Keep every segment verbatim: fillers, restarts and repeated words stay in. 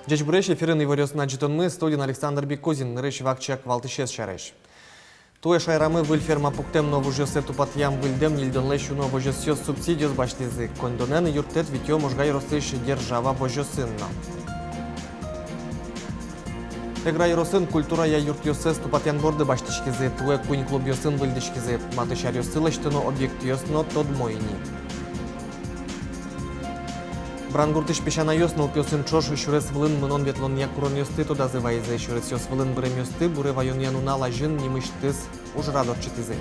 Ӟечбуресь! Эфирын «Иворъёс» но ӝытонмы, студиын Александр Бекузин. Нырысь вакчияк валтӥсез сярысь. Туэ шаерамы выль ферма пуктэм но вужъёссэ тупатъям выльдэм нильдонлэсь уно возёсъёс субсидиос басьтӥзы. Коньдонэн юрттэт витё Можга ёросысь держава возёсын но. Эгра ёросын культурая юртъёссэс тупатъян борды басьтӥськизы. Туэ куинь клубъёсын выльдӥськизы. Матысь аръёсы лэсьтоно объектъёс но тодмо ини. Брангуртысь песянайёс нылпиосын ӵош сюрес вылын мынон-ветлонъя куронъёсты тодазы вайизы. Сюресъёс вылын быремъёсты буре ваёнъя нунал азьын нимысьтыз ужрад ортчытӥзы.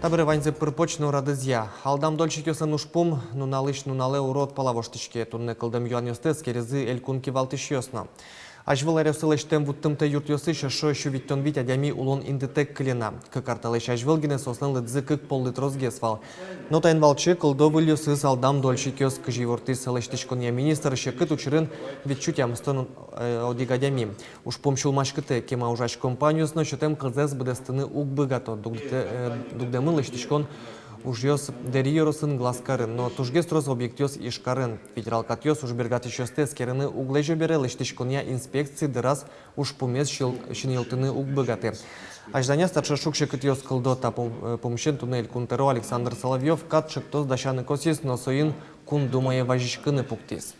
Табере ваньзэ пыр-поч но радызъя. Алдам дольщикъёслэн ужпум нуналысь нуналэ урод пала воштӥське. Туннэ кылдэм юанъёсты эскеризы элькун кивалтӥсьёс но. Азьвыл аръёсы лэсьтэм вуттымтэ юртъёсысь эшшо сю витьтон вить адями улон интытэк кыле на. Кык ар талэсь азьвыл гинэ соослэн лыдзы кык поллы тросгес вал. Но таин валче кылдо выльёсыз. Алдам дольщикъёс, кызьы ивортӥз лэсьтӥськонъя министр, секыт учырын вить сю тямыстон, э, одӥг адями. Ужпум сюлмаськытэ, кема ужась компаниос но сётэм кылзэс быдэстыны уг быгато. Дугдэ-, э, дугдэмын лэсьтӥськон ужъёс Дэри ёросын, Глазкарын но тужгес трос объектъёс Ижкарын. Федерал катъёс ужбергатӥсьёсты эскерыны уг лэзё бере, лэсьтӥськонъя инспекци дыраз ужпумез син-, синйылтыны уг быгатэ. Азьланяз таӵе шуг-секытъёс кылдо. Та пум-, э, пумысен туннэ Элькун тӧро Александр Соловьёв кат ӵектос дасяны косӥз но соин Кун Думае вазиськыны пуктӥз.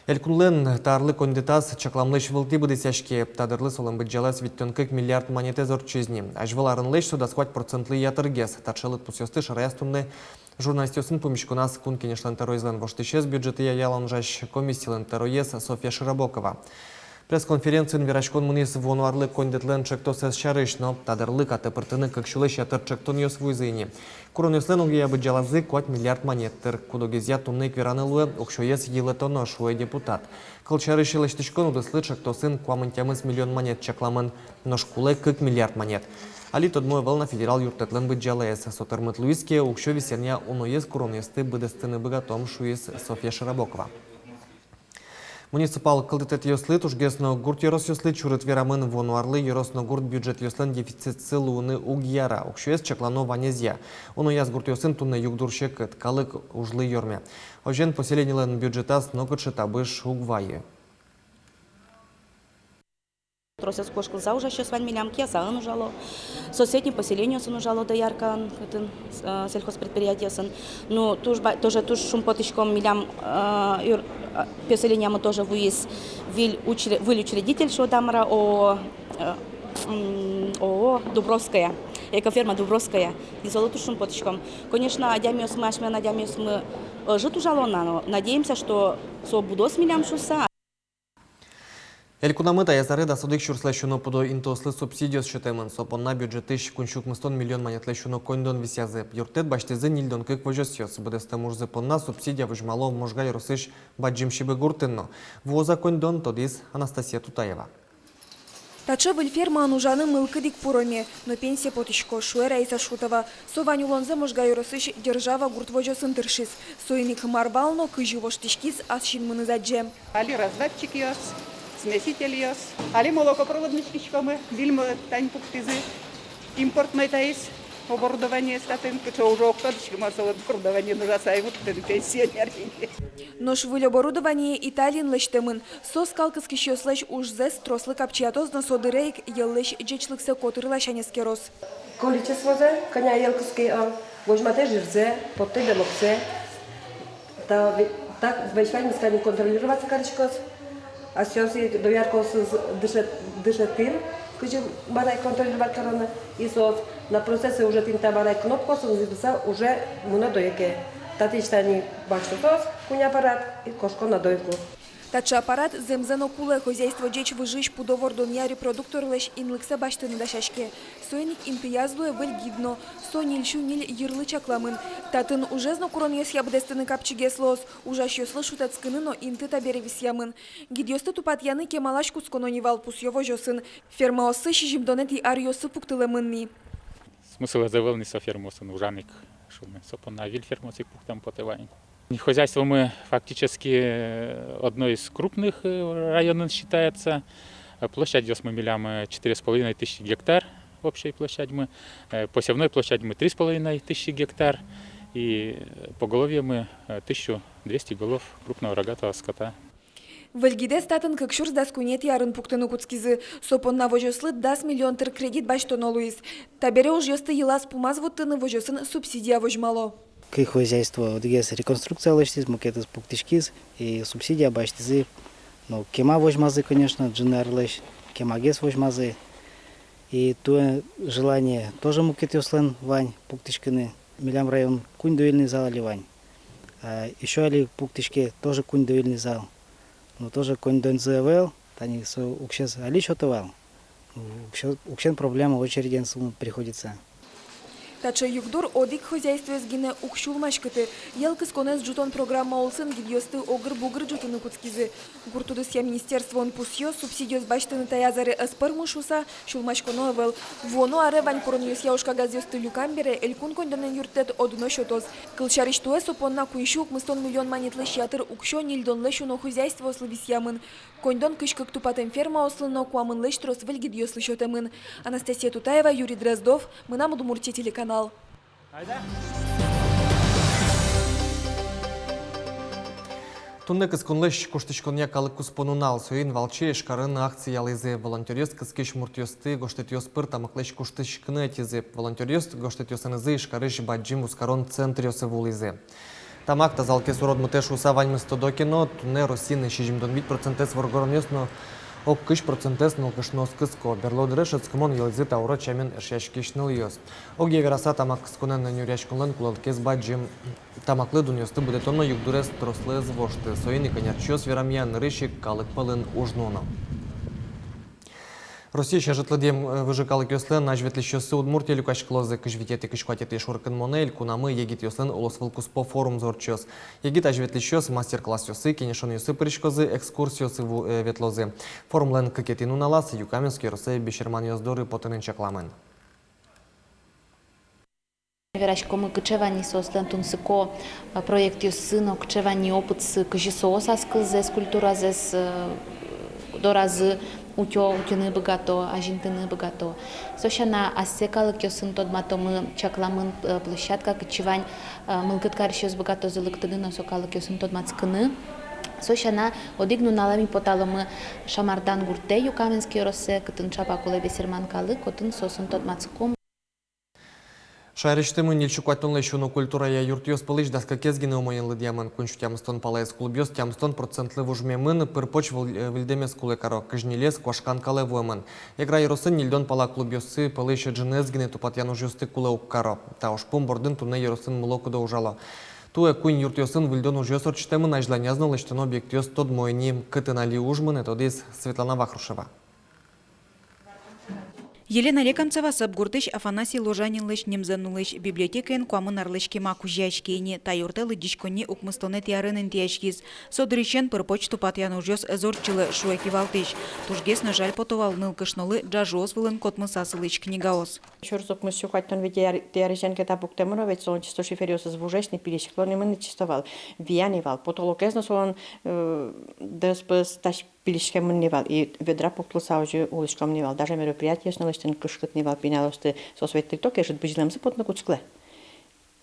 Элькунлэн та арлы коньдэтаз чакламлэсь вылтӥ быдэсъяське. Та дырлы солэн быдӟалаез витьтон кык миллиард манетэз ортчиз ни. Азьвыл арынлэсь со дас куать процентлы ятыргес. Таӵе лыдпусъёсты шараяз туннэ журналистъёсын пумиськоназ Кун Кенешлэн тӧроезлэн воштӥсез, бюджетъя ялан ужась комиссилэн тӧроез Софья Широбокова. Пресс-конференциын вераськон мынӥз вуоно арлы коньдэтлэн ӵектосэз сярысь но. Та дырлы катэ пыртыны кык сюлэсь ятыр ӵектонъёс вуизы ини. Куронъёслэн огъя быдӟалазы куать миллиард манет тыр. Куд-огезъя туннэ ик вераны луэ, уксёез йылэтоно, шуэ депутат. Кылсярысь, лэсьтӥськон удыслы ӵектосын куамын тямыс миллион манет чакламын, нош кулэ кык миллиард манет. Али тодмо ӧвӧл на федерал юрттэтлэн быдӟалаез. Со тырмыт луиз ке, уксё висъянъя уноез куронъёсты быдэстыны быгатом, шуиз Софья Широбокова. Муниципал кылдытэтъёслы, тужгес но гурт ёросъёслы чурыт верамын: вуоно арлы ёрос но гурт бюджетъёслэн дефицитсы луыны уг яра, уксёез чаклано ванезъя. Унояз гуртъёсын туннэ югдур секыт, калык ужлы ёрме. Озьыен, поселенилэн бюджетаз нокыӵе табыш уг вайы. Тросэз кошкылза ужасьёс вань милям, Киясаын ужало, соседний поселениосын ужало, Дояркаын, отын, э, сельхозпредприятиосын. Ну, туж ба-, тоже туж шумпотӥськом, милям, э, юр-, э, поселениямы тоже вуиз выль учре-, выль учредитель, шуод-а мар-а, ООО, э, м, ООО «Дубровская», экоферма «Дубровская». И солы туж шумпотӥськом. Конечно, адямиосмы, асьмелэн адямиосмы ӧжыт ужало на, но надеемся, что со будоз милям шуыса. Элькунамы таяз аре дас одӥг сюрслэсь уно пудо интыослы субсидиос сётэмын. Со понна бюджетысь куинь сю укмыстон миллион манетлэсь уно коньдон висъязы. Юрттэт басьтӥзы ньыльдон кык возёсъёс. Быдэстэм ужзы понна субсидия возьмало Можга ёросысь Бадӟым Сибы гуртын но. Вуоз-а коньдон, тодӥз Анастасия Тутаева. Таӵе выль фермаын ужаны мылкыд ик пуроме, но пенсие потӥсько, шуэ Раиса Шутова. Со вань улонзэ Можга ёросысь Держава гурт возёсын тыршиз. Соин ик мар вал но, кызьы воштӥськиз, ас синмыныз адӟем. Али раздатчикъёс, смесительёс, али молокопровод миськиськомы, выль мо-, тань пуктӥзы, импортной таиз оборудованиез татын, кыӵе уже уг тодӥськы, мар со оборудование ужаса ай вуттыны пенсионер. Нош выль оборудование Италиын лэсьтэмын. Со скал кыскисьёслэсь ужзэс трослы капчиятоз но со дыре ик йӧллэсь ӟечлыксэ котыр ласянь эскероз. Количествозэ, кӧня йӧл кыски, а, возьматэ жирзэ, поттэ белоксэ. Та ве-, так весь ваньмыз кадь контролироваться кариськоз. Асьсэос ик дояркаосыз дышет-, дышетӥм, кызьы мар ай контролировать кароно. И соос на процессэ ужетӥм та мар ай кнопкаосын, зӥбыса уже мыно дойке. Татысь тани басьто соос куинь аппарат и кошко на дойку. Таӵе аппарат зэмзэ но кулэ, хозяйство ӟеч выжысь пудо вордонъя репродукторлэсь инлыксэ басьтыны дасяське. Соин ик интыяз луэ выль гид но, со ньыль сю ньыль йырлы чакламын. Татын ужез но куронъёсъя быдэстыны капчигес луоз, ужасьёслы шутэтскыны но инты табере висъямын. Гидъёсты тупатъяны кемалась кутсконо ни вал, пусъё возёсын. Фермаоссы сизьымдонэтӥ аръёсы пуктылэмын ни. Смысл ӧвӧл ни со фермаосын ужаны ик, шуом, со понна выль фермаос ик пуктэм потэ вань. Хозяйствомы фактически, э, одно из крупных, э, районын считается. Э, площадьёсмы милям, э, четыре с половиной тысячи гектар, общей площадьмы, э, посевной площадьмы три с половиной тысячи гектар. И поголовьемы, э, тысячу двести голов крупного рогатого скота. Выль гидэз татын кык сюрс дас куинетӥ арын пуктыны кутскизы. Со понна возёслы дас миллион тыр кредит басьтоно луиз. Табере ужъёсты йылаз-пумаз вуттыны возёсын субсидия возьмало. Кык хозяйство, одӥгез реконструкция лэсьтӥз, мукетыз пуктӥськиз, и субсидия басьтӥзы. Ну, кема возьмазы, конечно, ӝыны арлэсь кемагес возьмазы. И туэ желание тоже мукетъёслэн вань пуктӥськыны. Милям район куинь доильный зал али вань. А ещё али пуктӥське тоже куинь доильный зал. Но тоже коньдонзы ӧвӧл, тани со уксёез али сёто вал. Уксё-, уксёен проблема, очереден сылыны приходится. Таӵе югдур одӥг хозяйствоез гинэ уг сюлмаськыты. Йӧл кысконэз ӝутон программа улсын гидъёсты огыр-бугыр ӝутыны кутскизы. Гурт удысъя министерствоын пусъё, субсидиос басьтыны таяз аре ӧз пӧрмы шуыса, сюлмаськоно ӧвӧл. Вуоно аре вань куронъёсъя ужкагазъёсты люкам бере, Элькун коньдонэн юрттэт одно сётоз. Кылсярысь, туэ со понна куинь сю укмыстон миллион манетлэсь ятыр уксё ньыльдонлэсь уно хозяйствоослы висъямын. Коньдон кызь кык тупатэм фермаослы но куамынлэсь трос выль гидъёслы сётэмын. Анастасия Тутаева, Юрий Дроздов, «Мынам Удмуртие» телеканал. Туннэ кысконлэсь куштӥськонъя калык куспо нунал. Соин валче Ижкарын акци ялӥзы. Волонтёръёс кыскись муртъёсты гожтэтъёс пыр тамаклэсь куштӥськыны ӧтизы. Волонтёръёс гожтэтъёсынызы Ижкарысь бадӟым вузкарон центръёсы вуылӥзы. Тамак тазалыкез урод мытэ шуыса ваньмыз тодо ке но, туннэ Россиын сизьымдон вить процентэз воргоронъёс но ог кызь процентэз нылкышноос кыско. Берло дыре шӧдскымон йылӥзы та урод сямен эшъяськись нылъёс. Огъя вераса, тамак кысконэн нюръяськонлэн кулэлыкез бадӟым. Тамаклы дунъёсты будэтон но югдурез трослы ӧз вошты. Соин ик ӧнерчиос верамъя, нырысь ик калык пӧлын уж нуоно. Россиысь ӧжыт лыдъем, э, выжы калыкъёслэн азьветлӥсьёссы Удмуртие люкаськылозы. Кызь витетӥ, кызь куатетӥ шуркынмонэ элькунамы егитъёслэн улосвылкуспо форумзы ортчоз. Егит азьветлӥсьёс мастер-классъёсы, кенешонъёсы пыриськозы, экскурсиосы ву-, э, ветлозы. Форумлэн кыкетӥ нуналаз Юкаменск ёросэ бесерманъёс доры потыны чакламын. Вераськомы, кыӵе вань ни соослэн тунсыко, э, проектъёссы но, кыӵе вань ни опытсы, кызьы соос ас кылзэс, культуразэс, э, доразы утё, утьыны быгато, азинтыны быгато. Со сяна ассэ калыкъёсын тодматомы, чакламын, э, площадка, кытчы вань, э, мылкыд карисьёс быгатозы лыктыны но со калыкъёсын тодматскыны. Со сяна одӥг нуналэ ми поталомы Шамардан гуртэ, Юкаменск ёросэ, кытын ӵапак улэ бесерман калык, отын соосын тодматском. Шаерысьтымы ньыль сю куатьтонлэсь уно культурая юртъёс пӧлысь дас кыкез гинэ умоен лыдъямын. Куинь сю тямыстон палаез клубъёс тямыстон процентлы вужмемын, пыр-поч выль-, э, выльдэмез кулэ каро, кызь ньылез куашкан калэ вуэмын. Эгра ёросын ньыльдон пала клубъёссы пӧлысь ӝыныез гинэ тупатъян ужъёсты кулэ уг каро. Та ужпум бордын туннэ ёросын мыло-кыдо ужало. Туэ куинь юртъёсын выльдон ужъёс ортчытэмын, азьланяз но лэсьтоно объектъёс тодмо ини. Кытын али уж мынэ, тодӥз Светлана Вахрушева. Елена Лекомцева Сап гуртысь Афанасий Лужанинлэсь нимзэ нуллӥсь библиотекаын куамын арлэсь кема кузёяське ини. Та юртэ лыдӟиськонни укмыстонэтӥ арын интыяськиз. Со дырысен пыр-поч тупатъян ужъёс ӧз ортчылэ, шуэ кивалтӥсь. Тужгес но жаль пото вал нылкышнолы ӝажыос вылын котмыса сылӥсь книгаос. Сюрс укмыс сю куатьтон витетӥ арысен ке та пуктэмын но, ведь солэн чисто шиферъёсыз вужесь ни, пилиськыло ни мынӥ чисто вал, вия ни вал. Потолокез но солэн, э, дас пӧс тась пилиськемын ни вал, и ведра пуктылыса озьы улӥськом ни вал. Даже мероприятиос но лэсьтыны кышкыт ни вал пиналъёсты, соос ведь только ӧжыт бызьылэмзы потыны кутскылэ.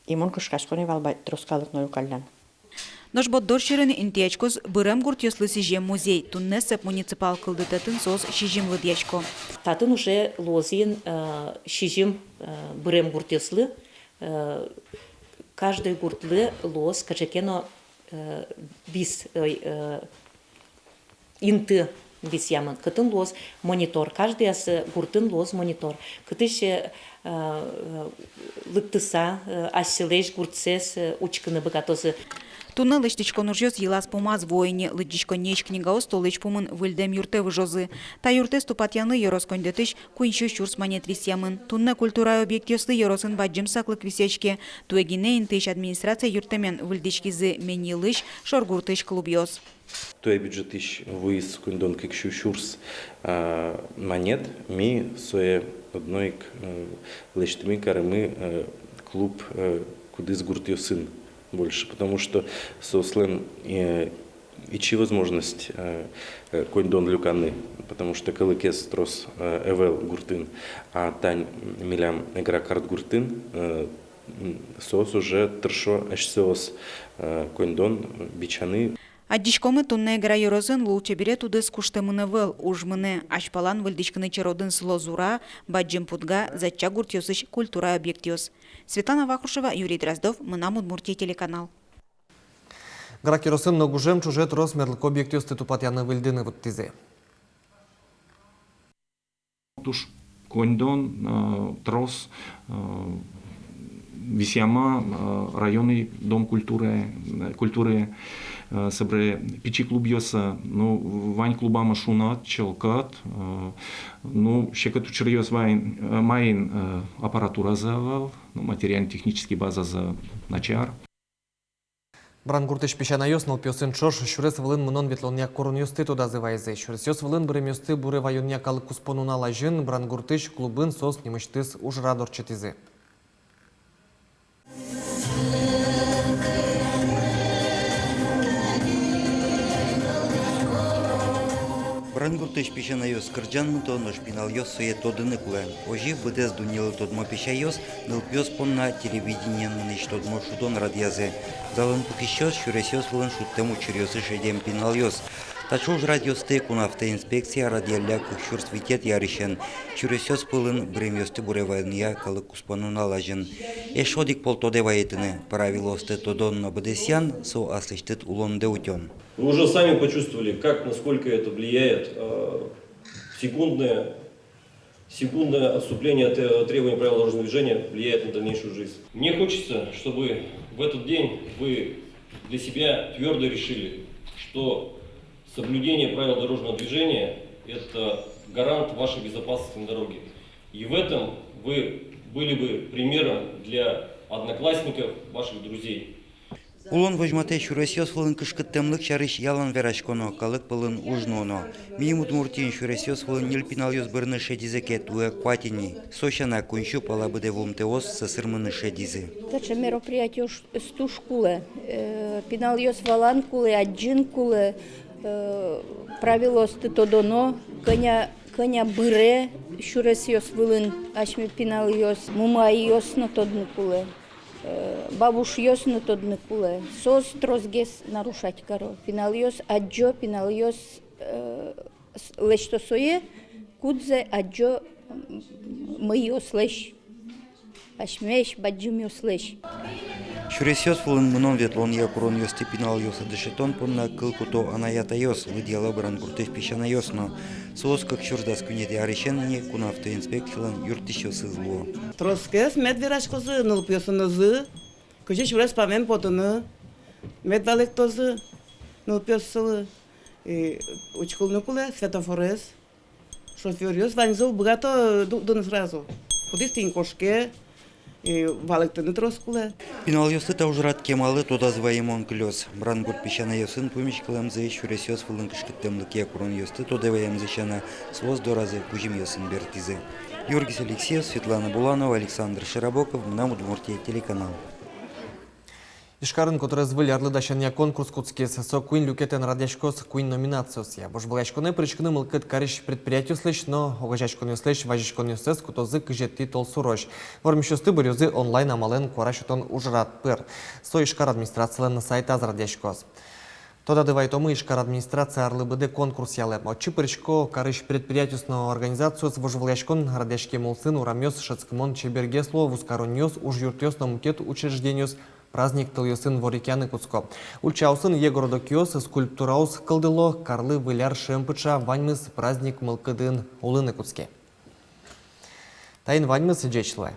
И мон кышкасько ни вал, бай, трос калык но люкаллян. Нош борддор сьӧрын интыяськоз бырем гуртъёслы сӥзем музей. Туннэ Сап муниципал кылдытэтын соос сизьым лыдъясько. Татын уже луозы ини, э, сизьым, э, бырем гуртъёслы, э, каждый гуртлы луоз кыӵе ке но, э, вис, ой, э, инты висъямын, кытын луоз монитор, каждыяз гуртын луоз монитор, кытысь, э, э, лыктыса, э, асьсэлэсь гуртсэс, э, учкыны быгатозы. Туннэ лэсьтӥськон ужъёс йылаз-пумаз вуо ини, лыдӟиськонниысь книгаос толэзь пумын выльдэм юртэ выжозы. Та юртэз тупатъяны ёрос коньдэтысь куинь сю сюрс манет висъямын. Туннэ культурая объектъёслы ёросын бадӟым саклык висъяське. Туэ гинэ интыысь администрация юрттэмен выльдӥськизы Меньылысь, Шоргуртысь клубъёс. Туэ бюджетысь вуиз куиньдон кык сю сюрс, а, манет, ми сое одно ик, э, лэсьтӥмы, каримы, э, клуб, э, кудӥз гуртъёсын больше, потому что соослэн, э, ичи возможность, э, э, коньдон люканы, потому что калыкез трос, э, ӧвӧл гуртын, а тань милям Эгра карт гуртын, э, М, соос уже тыршо асьсэос, э, коньдон бичаны. Адӟиськомы, туннэ Эгра ёросын лулчеберет удыс куштэмын ӧвӧл, уж мынэ. Азьпалан выльдӥськыны черодын сыло Зура, Бадӟым Пудга, Затча гуртъёсысь культура объектъёс. Светлана Вахрушева, Юрий Дроздов, «Мынам Удмуртие» телеканал. Грах ёросын но гужем ӵоже трос мерлыко объектъёсты тупатъяны-выльдыны вуттӥзы. Туж коньдон, э, трос, э, висъяма, э, районный дом культуры, э, культуры, э, собере пичи клубъёс, э, ну, вань клубамы шунат, чылкыт, э, ну, секыт учыръёс вань, э, маин, э, аппаратуразы ӧвӧл, ну, материально-технический базазы начар. Брангуртысь песянайёс нылпиосын ӵош сюрес вылын мынон-ветлонъя куронъёсты тодазы вайизы. Сюресъёс вылын быремъёсты буре ваёнъя калык куспо нунал азьын Брангуртысь клубын соос нимысьтыз ужрад ортчытӥзы. Брангуртысь песянайёс кырӟан мынто, нош пиналъёс сое тодыны кулэ. Озьы быдэс дуннелы тодмо песяйёс нылпиос понна телевидениен мынӥсь тодмо шудон радъязы. Залын пукисьёс сюресъёс вылын шудтэм учыръёсы шедем пиналъёс. Таӵе ужрадъёсты кун автоинспекция радъялля кык сюрс витетӥ арысен, сюресъёс вылын быремъёсты буре ваёнъя калык куспо нунал азьын. Эшшо одӥг пол тодэ вайытыны: правилоосты тодон но быдэсъян — со аслэсьтыд улондэ утён. Вы уже сами почувствовали, как, насколько это влияет, э, секундное, секундное отступление от, э, требований правил дорожного движения влияет на дальнейшую жизнь. Мне хочется, чтобы в этот день вы для себя твёрдо решили, что соблюдение правил дорожного движения — это гарант вашей безопасности на дороге. И в этом вы были бы примером для одноклассников, ваших друзей. Улон возьматэ сюресъёс вылын кышкыттэмлык сярысь ялан вераськоно, калык пӧлын уж нуоно. Миым Удмуртиын сюресъёс вылын ньыль пиналъёс бырыны шедизы ке, туэ куать ини. Со сяна, куинь сю пала быдэ вуымтэос сӧсырмыны шедизы. Таӵе мероприятиос туж кулэ. Э, пиналъёс валан кулэ, адӟыны кулэ, э, правилоосты тодоно, кӧня, кӧня быре сюресъёс вылын асьме пиналъёс, мумайёс но тодыны кулэ. Э, бабушъёс но тодыны кулэ. Соос тросгес нарушать каро. Пиналъёс адӟо, пиналъёс, э, с-, лэсьто сое, кудзэ адӟо, м, мыйёслэсь, асьмелэсь бадӟымъёслэсь. Сюресъёс вылын мынон-ветлонъя куронъёсты пиналъёслы дышетон понна кыл куто анай-атайёс, лыдъяло Брангуртысь песянайёс но. Соос кык сюрс дас куинетӥ арысен ини кун автоинспекциялэн юрттӥсьёсыз луо. Тросгес мед вераськозы нылпиосынызы, кызьы сюрес памен потыны, мед валэктозы нылпиоссылы. И учкылыны кулэ светофорез. Шофёръёс ваньзы уг быгато дугдыны сразу. Кудӥз тӥни кошке, и валэктыны трос кулэ. Пиналъёслы та ужрад кемалы тодазы ваемон кылёз. Брангурт песянайёсын пумиськылэмзы, сюресъёс вылын кышкыттэмлыкъя куронъёсты тодэ ваемзы сяна, соос доразы кузьымъёсын бертӥзы. Юргис Алексеев, Светлана Буланова, Александр Широбоков, «Мынам Удмуртие» телеканал. Ижкарын котырес выль арлы дасянъя конкурс кутскиз. Со куинь люкетэн радъяськоз куинь номинациосъя. Вожвылъяськонэ пыриськыны мылкыд карись предприятиослэсь но огазеяськонъёслэсь вазиськонъёссэс кутозы кызетӥ толсурозь. Вормисьёсты быръёзы онлайн амалэн куара сётон ужрад пыр. Со Ижкар администрацилэн сайтаз радъяськоз. Тодады вайтомы, Ижкар администрация арлы быдэ конкурс ялэ. Отчы пырисько карись предприятиос но организациос. Вожвылъяськон радъяськем улсын урамъёс шӧдскымон чебергес луо, вузкаронъёс, ужъюртъёс но мукет учреждениос праздник тылъёсын ворекъяны кутско. Ульчаосын йӧ городокъёс, скульптураос кылдыло, карлы выль ар шӧм пыӵа, ваньмыз праздник мылкыдын улыны кутске. Таин ваньмыз, ӟеч луэ.